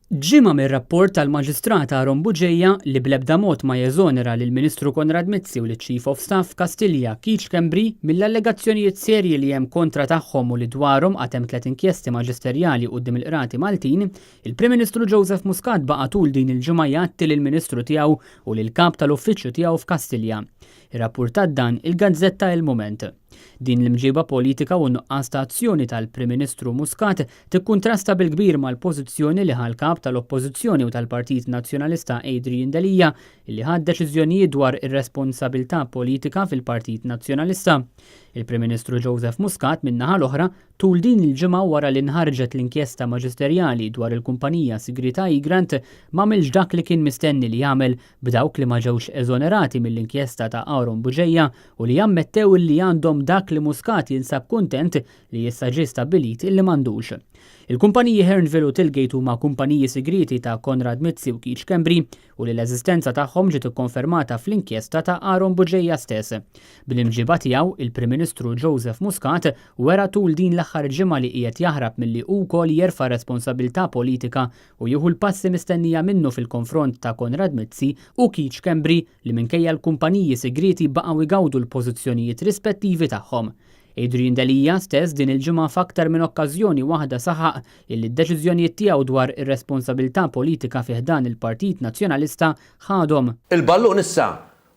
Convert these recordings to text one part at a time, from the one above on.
Ġimgħa mir-rapport tal-Maġistrat Aaron Bugeja li bl-ebda mod ma jeżonera lill-Ministru Konrad Mizzi u liċ-Chief of Staff f'Kastilja Keith Schembri mill-allegazzjonijiet serji li hemm kontra tagħhom u li dwarhom għad hemm tlett inkjesti maġisterjali quddiem il-Qrati Maltin, il-Prim Ministru Joseph Muscat baqa' tul din il-ġimgħa jgħatti lill-Ministru tiegħu u lill-Kap tal-Uffiċċju tiegħu f'Kastilja. Irrappurtat dan il-gazzetta Il-Mument. Din l-imġiba politika u n-nuqqas ta' azzjoni tal-Prim Ministru Muscat tikkuntrasta bil-kbir mal-pożizzjoni li ħa l-Kap tal-Oppożizzjoni u tal-Partit Nazzjonalista Adrian Delia li ħa deċiżjonijiet dwar ir-responsabilità politika fil-Partit Nazzjonalista. Il-Prim Ministru Joseph Muscat min-naħa l-oħra tul din il-ġimgħa wara li nħarġet l-inkjesta maġisterjali dwar il-kumpanija sigrieta Egrant m'għamilx dak li kien mistenni li jagħmel b'dawk li ma ġewx eżonerati mill-inkjesta ta' Aaron Bugeja u li ammettew illi għandhom dak li Muscat jinsab kuntent li issa ġie stabbilit illi m'għandux. Il-kumpaniji Hearnville u Tilgate huma kumpaniji sigrieti ta' Konrad Mizzi u Keith Schembri u li l-eżistenza tagħhom ġiet ikkonfermata fl-inkjesta ta' Aaron Bugeja stess. Bl-imġiba tiegħu, il-Prim Ministru Joseph Muscat wera tul din l-aħħar ġimgħa li qiegħed jaħrab milli hu wkoll jerfa' responsabilità politika u jieħu l-passi mistennija minnu fil-konfront ta' Konrad Mizzi u Keith Schembri li minkejja l-kumpaniji sigrieti baqgħu jgawdu l-pożizzjonijiet rispettivi tagħhom. Adrian Delia stess din il-ġimgħa f'aktar minn okkażjoni waħda saħaq illi d-deċiżjonijiet tiegħu dwar ir-responsabilità politika fi ħdan il-Partit Nazzjonalista ħadhom. Il-ballun issa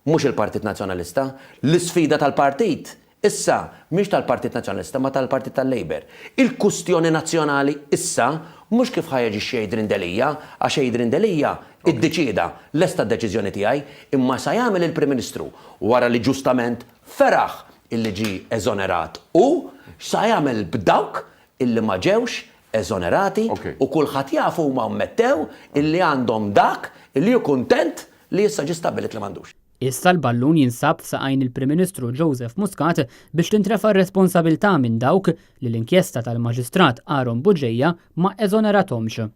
mhux il-Partit Nazzjonalista. L-isfida tal-partit issa mhix tal-Partit Nazzjonalista ma tal-Partit tal-Labour. Il-kustjoni nazzjonali issa mhux kif ħa jaġixxi Adrian Delia, għax Adrian Delia iddeċieda, lesta d-deċiżjoni tiegħi, imma sa jagħmel il-Prim Ministru wara li ġustament feraħ illi ġie eżonerat hu, x'sa jagħmel b'dawk illi ma ġewx eżonerati u kulħadd jaf huma ammettew illi għandhom dak illi hu kuntent li issa ġie stabbilit li m'għandux. Issa l-ballun jinsab f'saqajn il-Prim Ministru Joseph Muscat biex tintrefa' r-responsabilità minn dawk li l-inkjesta tal-Maġistrat Aaron Bugeja ma eżonerathomx.